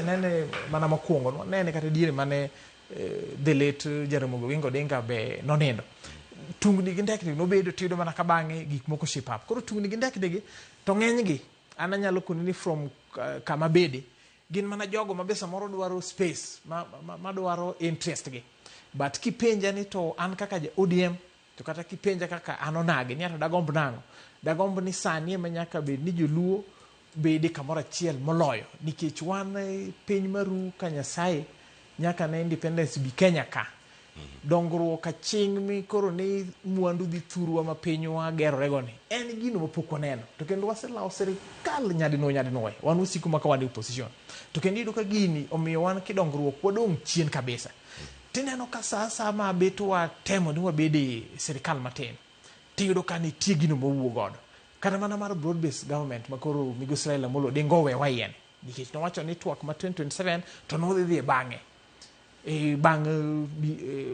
Nene mana mokwongo nene kata diere mane the late Jaramogi Oginga Odinga be nonindo. Tungni gi ndekni nobedo tiyudo mana ka bang'e gik moko shape up. Koro tungni gi ndekni gi to ng'enygi an anyalo koni ni from kama bede gin mana jogo ma be samoro dwaro space ma dwaro interest gi. But kipenja ni to an kaka ja ODM to kata kipenja kaka an onagi ni ato dagomb nang'o, dagomb ni sani ema nyaka bed ni joluo bede kamoro achiel moloyo nikech wan piny maru ka Nyasaye nyaka ne independence bi Kenya ka. Dongruok aching' mi koro ni mwandu dhi thurwa ma pinywa gerore go ni en gino mapok waneno to kendo waselawo sirikal nyadinwoya nyadinwoya wan wasiko ma ka wan e opposition to kendo iyudo ka gini omiyo wan kidongruok wadong' chien kabisa. Tineno ka sa asaya ma bet watemo ni wabed e sirikal matin tiyudo ka nitie gino mawuok godo kata mana mar broad based government ma koro migosi Raila Amolo Odinga owewa iye ni nikech nowacho ni twak ma 2027 to nodhi dhi e bang'e e bang'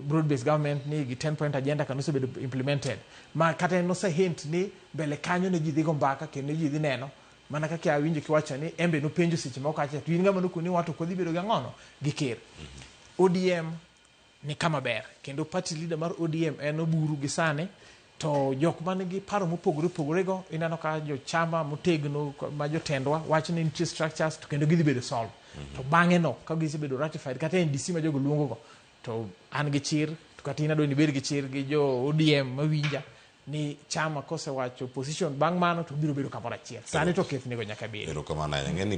broad based government ni gi 10 point agenda ka nosebedo implemented ma kata en nose hint ni mbele kanyo ne ji dhi go mbaka kendo ji dhi neno mana kaka awinjo kiwacho ni en be nopenjo seche moko kacha to in ng'ama nokoni wa to ok wadhi bedo gi ang'ono gi ker. ODM ni kama ber kendo party leader mar ODM en Oburu gi sani to jok man gi paro mopogore opogore go ineno ka jochama motegno ma jotendwa wacho ni nitie structures to kendo gidhi bedo solve. To bang'e no ka gisebedo ratified kata NDC ma jogo luongo go to an gi chir to kata in adwa ni ibed gi chir gi jo ODM mawinja ni chama kosewacho position bang' mano to biro bedo kamoro achiel. Sani to kethnigo nyaka bedi. Erokamano ahinya. Ng'e ni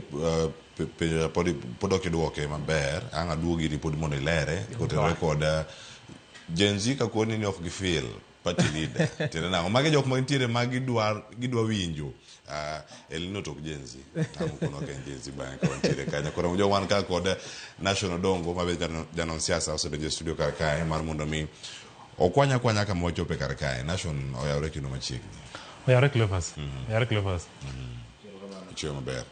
penjo pod ok idwoke maber. Ang' aduogi iri pod mondo ilere kotenore kod Gen Z ka koni ni ok gifeel party leader. Tiende nang'o? Magi jok ma nitiere ma gidwa winjo. Elino to ok Gen Z. Ang' ukono ok en Gen Z bang'e ka wantiere kanyo. Koro jo wan ka kod National Dongo ma be janon siasa osedonjo e studio kar kae mar mondo mi okwanya kwanya kama wachope kar kae. Nation oyawre kendo machiegni. Oyawre Cleophas. Oyawre Cleophas. Ichiwo maber.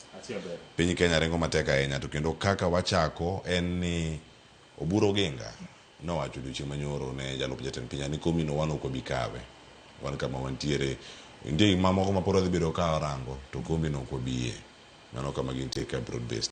Piny Kenya ringo matek ahinya to kendo kaka wachako en ni Oburu Oginga nowacho odiochieng' manyoro ne jalup jatend piny ni komino wan ok wabi kawe. Wan kama wantiere nitie gik mamoko ma pod wadhi bedo ka warango to komino ok wabi yie. Mano kama gintie ka broad based.